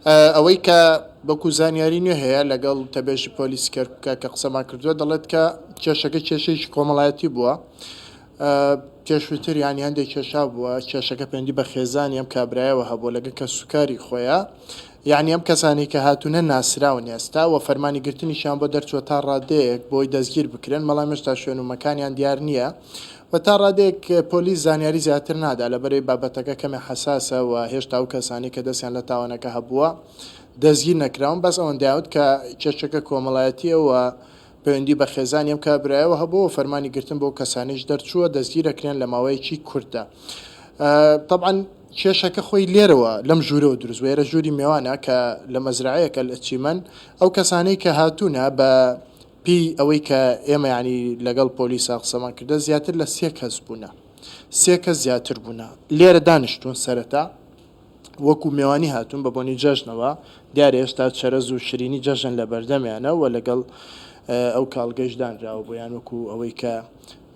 ئەوەی کە وەکو زانیاری نوێ هەیە لەگەڵ وتەبێژی پۆلیسی کەرکوکە کە قسەمان کردووە دەڵێت کە کێشەکە کێشەیەکی کۆمەڵایەتی بووە پێشووتر یانی هەندێک کێشا بووە کێشەکە پەیوەندی بە خێزانی ئەم کابرایەوە هەبووە لەگەڵ کەسوکاری خۆیە یعنی ئەم کەسانی کە هاتوونە ناسراون ئێستا و فەرمانی گرتنیشیان بۆ دەرچووە تا ڕادەیەک بۆی دەستگیر بکرێن بەڵام هێشتا شوێن و مەکانیان دیار نییە و تا ڕادەیەک پۆلیس زانیاری زیاتر نادا لەبەرەی بابەتەکە کەمێ حەساسە و هێشتا ئەو کەسانەی کە دەستیان لە تاوانەکە هەبووە دەستگیر نەکراون بەس ئەوەندەیان وت کە کێشەکە کۆمەڵایەتییە و پەیوەندی بە خێزانی ئەم کابرایەوە هەبووە و فەرمانی گرتن بۆ کەسانیش دەرچووە دەستگیرەکرێن لە ماوەیەکی کورتدا. تەبعەن کێشەکە خۆی لێرەوە لەم ژوورەوە دروست بووە، ئێرە ژووری مێوانە کە لە مەزرەعەیەکە لە چیمەن، ئەو کەسانەی کە هاتوونە بە پێی ئەوەی کە ئێمە یانی لەگەڵ پۆلیسا قسەمان کردە زیاتر لە سێ کەس بوونە سێ کەس زیاتر بوونە لێرە دانیشتوون سەرەتا وەکو مێوانی هاتوون بە بۆنی جەژنەوە دیارە هێشتا چەرەز و شرینی جەژن لە بەردەمیانە و لەگەڵ ئەو کاڵگەیش دانراوە بۆیان وەکو ئەوەی کە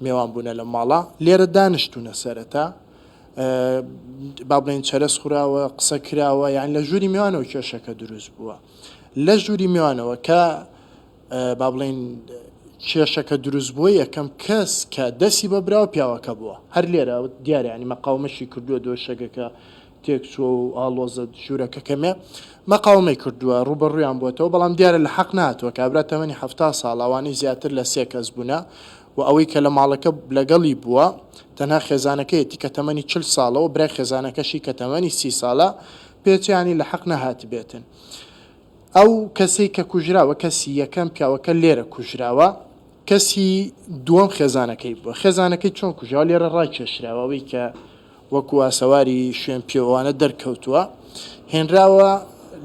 مێوان بوونە لە ماڵە لێرە دانیشتوونە سەرەتا با بڵێن چەرەس خوراوە قسە کراوە یان لە ژووری میوانەوە کێشەکە دروست بووە لە ژووری میوانەوە کە با بڵێین کێشەکە دروست بووە یەکەم کەس کە دەستی بە براوە پیاوەکە بووە هەر لێرە دیارە ینی مەقاومەشی کردووە دۆشەکەکە تێکچووە و ئاڵۆزە ژوورەکە کەمێ مەقاومەی کردووە ڕووبەڕوویان بووەتەوە بەڵام دیارە لە حەق ناتوە کابرا تەمەنی 70 ساڵ ئەوانەی زیاتر لە سێ کەس بوونە و ئەوەی کە لە ماڵەکە لەگەڵی بووە تەنها خێزانەکەیەتی کە تەمەنی 40 ساڵەوە برای خێزانەکەشی کە تەمەنی سی ساڵە پێچیانی لە حەق نەهاتبێتن ئەو کەسەی کە کوژراوە کەسی یەکەم پیاوەکە لێرە کوژراوە کەسی دووەم خێزانەکەی بووە خێزانەکەی چۆن کوژراوە لێرە ڕاکێشراوە ئەوەی کە وەکو ئاسەواری شوێن پێوانە دەرکەوتووە هێنراوە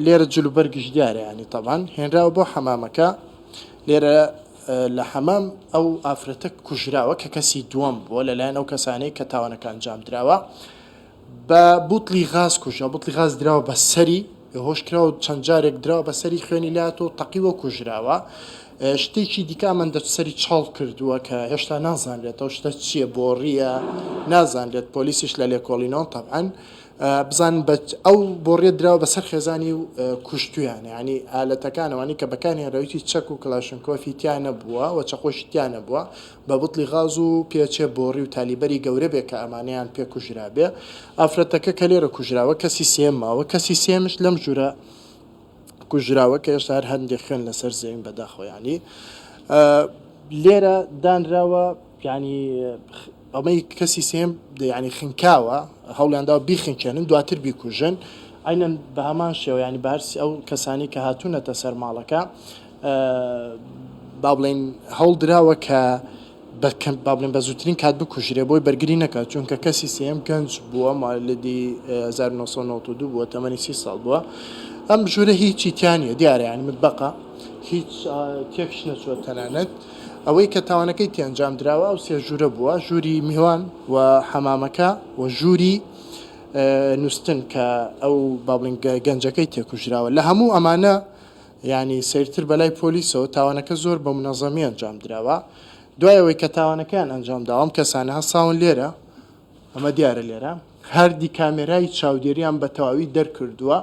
لێرە جلوبەرگش دیارە ینی تەبان هێنراوە بۆ حەمامەکە لێرە لە حەمام ئەو ئافرەتە کوژراوە کە کەسی دووەم بووە لەلایەن ئەو کەسانەی کە تاوانەکە ئەنجام دراوە بە بوتڵی غاز کوژرا، بوتڵی غاز دراوە بە سەری، بێهۆش کراوە و چەند جارێک دراوە بە سەری خوێنی لێهاتووە و تەقیوە و کوژراوە. شتێکی دیکە ئەمەندە سەری چاڵ کردووە کە هێشتا نازانرێت ئەو شتە چییە، بۆڕییە، نازانرێت، پۆلیسیش لە لێکۆڵینەوەن تەبعەن بزانن بە ئەو بۆڕیە دراوە بەسەر خێزانی و کوشتویانە، یانی ئالەتەکان ئەوانەی کە بەکارهێنراوە هیچ چەک و کڵاشنکۆفی تیا نەبووە و چەقۆشی تیا نەبووە، بە بتڵی غاز و پێچێ بۆڕی و تالیبەری گەورە بێ کە ئەمانەیان پێ کوژرابێ. ئافرەتەکە کە لێرە کوژراوە کەسی سێیەم ماوە، کەسی سێیەمش لەم ژوورە کوژراوە کە هێشتا هەر هەندێک خوێن لەسەر زەوین بەداخەوە یانی لێرە دانراوە یانی ئەمەی کەسی سێیەم یانی خنکاوە هەوڵیان داوە بیخنکێنن دواتر بیکوژن عەینەن بە هەمان شێوە یانی بە هەرسی ئەو کەسانی کە هاتوونەتە سەر ماڵەکە با بڵێین هەوڵ دراوە کە با بڵێن بە زووترین کات بکوژرێ بۆی بەرگری نەکات چونکە کەسی سێم گەنج بووە مالدی 1992 بووە تەمەنی سی ساڵ بووە ئەم ژوورە هیچی تیانە دیارە یانی متبەقە هیچ تێکش نەچووە تەنانەت ئەوەی کە تاوانەکەی تێ ئەنجام دراوە ئەو سێ ژوورە بووە ژووری میوان و حەمامەکە و ژووری نووستن کە ئەو با بڵێن گەنجەکەی تێکوژراوە لە هەموو ئەمانە یانی سەیرتر بەلای پۆلیسەوە تاوانەکە زۆر بە مونەزەمی ئەنجام دراوە دوای ئەوەی کە تاوانەکەیان ئەنجام داوە ئەم کەسانە هەستاون لێرە ئەمە دیارە لێرە هەردی کامێرای چاودێریان بە تەواوی دەرکردووە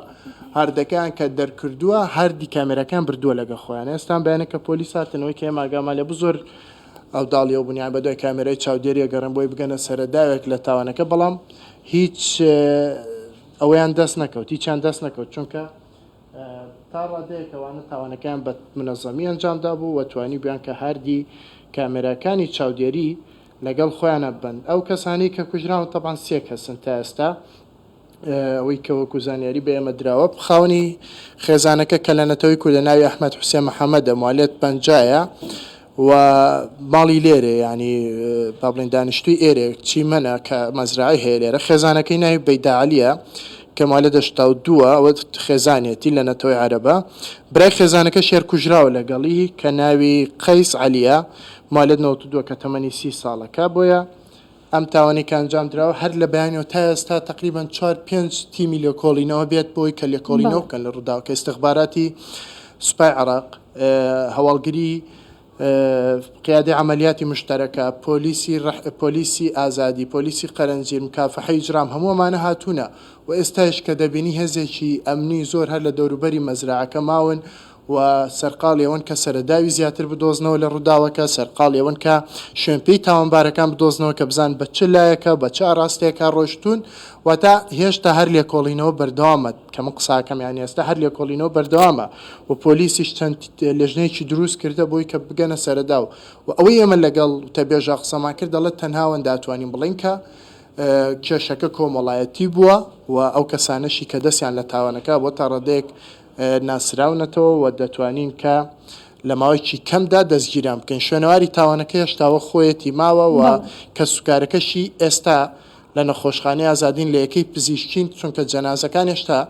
هەردەکەیان کە دەرکردووە هەردی کامێراکان بردووە لەگە خۆیان ئێستان بەیانە کە پۆلیس هاتنەوەی کە ئێمە ئاگامان لێ بوو زۆر ئەو داڵیەوە بوون یان بە دوای کامێرای چاودێری ئەگەڕێن بۆی بگەنە سەرەداوێک لە تاوانەکە بەڵام هیچ ئەوەیان دەست نەکەوت هیچیان دەست نەکەوت چونکە تا ڕادەیەک ئەوانە تاوانەکەیان بە منەزەمی ئەنجام دابوو و توانیبوویان کە هاردی کامێراکانی چاودێری لەگەڵ خۆیانا ببەن. ئەو کەسانەی کە کوژراون تەبعەن سێ کەسن تا ئێستا ئەوەی کە وەکو زانیاری بە ئێمە دراوە خاوەنی خێزانەکە کە لە نەتەوەی کوردە ناوی ئەحمەد حوسێن محەمەدە موالێد پەنجایە و ماڵی لێرێ یانی با بڵێین دانیشتووی ئێرێ چیمەنە کە مەزرەعەی هەیە لێرە خێزانەکەی ناوی بەیدا عەلیە کە موالید 82ە ئەوە خێزانێتی لە نەتەوەی عەرەبە برای خێزانەکە شێر کوژراوە لەگەڵی کە ناوی قەیس عەلیە موالید 92 کە تەمەنی 30 ساڵەکە بۆیە ئەم تاوانەی کە ئەنجام دراوە هەر لە بەیانەوە تا ئێستا تەقریبەن چوار پێنج تیمی لێکۆڵینەوە بێت بۆی کە لێکۆڵینەوە بکەن لە ڕووداوەکە ئیستخباراتی سوپای عێراق هەواڵگری قیادەی عەمەلیاتی مشتەرەکە پۆلیسی پۆلیسی ئازادی پۆلیسی قەرەنجیر مکافحەی ئیجرام هەموو ئەمانە هاتوونە و ئێستایش کە دەبینی هێزێکی ئەمنی زۆر هەر لە دەوروبەری مەزرەعەکە ماون و سەرقاڵی ئەوەن کە سەرەداوی زیاتر بدۆزنەوە لە ڕووداوەکە، سەرقاڵی ئەوەن کە شوێنپێی تاوانبارەکان بدۆزنەوە کە بزانن بە چ لایەکە بە چ ئاراستەیەکا ڕۆیشتوون، واتە هێشتا هەر لێکۆڵینەوە بەردەوامە کە من قساکەم یانی ئێستا هەر لێکۆڵینەوە بەردەوامە و پۆلیسیش چەند لێژنەیەکی دروست کردە بۆی کە بگەنە سەرەداو و ئەوەی ئێمە لەگەڵ وتەبێژا قسەمان کرد دەڵێت تەنها ئەوەندە ئەتوانین بڵێین کە کێشەکە کۆمەڵایەتی بووە و ئەو کەسانەشی کە دەستیان لە تاوانەکە بۆ تا ڕادەیەک ناسراونەتەوە و دەتوانین کە لە ماوەیەکی کەمدا دەستگیران بکەین. شوێنەواری تاوانەکە هێشتا وەک خۆیەتی ماوە و کەسوکارەکەشی ئێستا لە نەخۆشخانەی ئازادین لە یەکەی پزیشکین، چونکە جەنازەکان هێشتا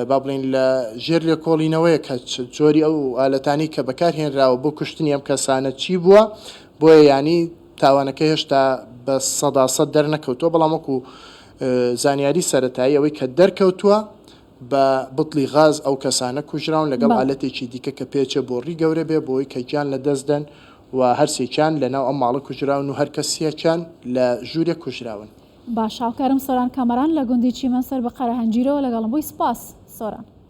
با بڵێین لە ژێر لێکۆڵینەوەیە کە جۆری ئەو ئالەتانەی کە بەکار هێنراوە بۆ کوشتنی ئەم کەسانە چی بووە، بۆیە یانی تاوانەکە هێشتا بە 100% دەرنەکەوتووە، بەڵام وەکو زانیاری سەرەتایی ئەوەی کە دەرکەوتووە بە بتڵی غاز ئەو کەسانە کوژراون لەگەڵ ئالەتێکی دیکە کە پێچێ بۆڕی گەورە بێ بۆی کە گیان لە دەست دەن و هەرسێکیان لە ناو ئەم ماڵە کوژراون و هەر کەسیەکیان لە ژوورێک کوژراون. باشە هاوکارم سۆران کامەران لە گوندی چیمەن سەر بە قەرەهەنجیرەوە لەگەڵم بووی سپاس سۆران.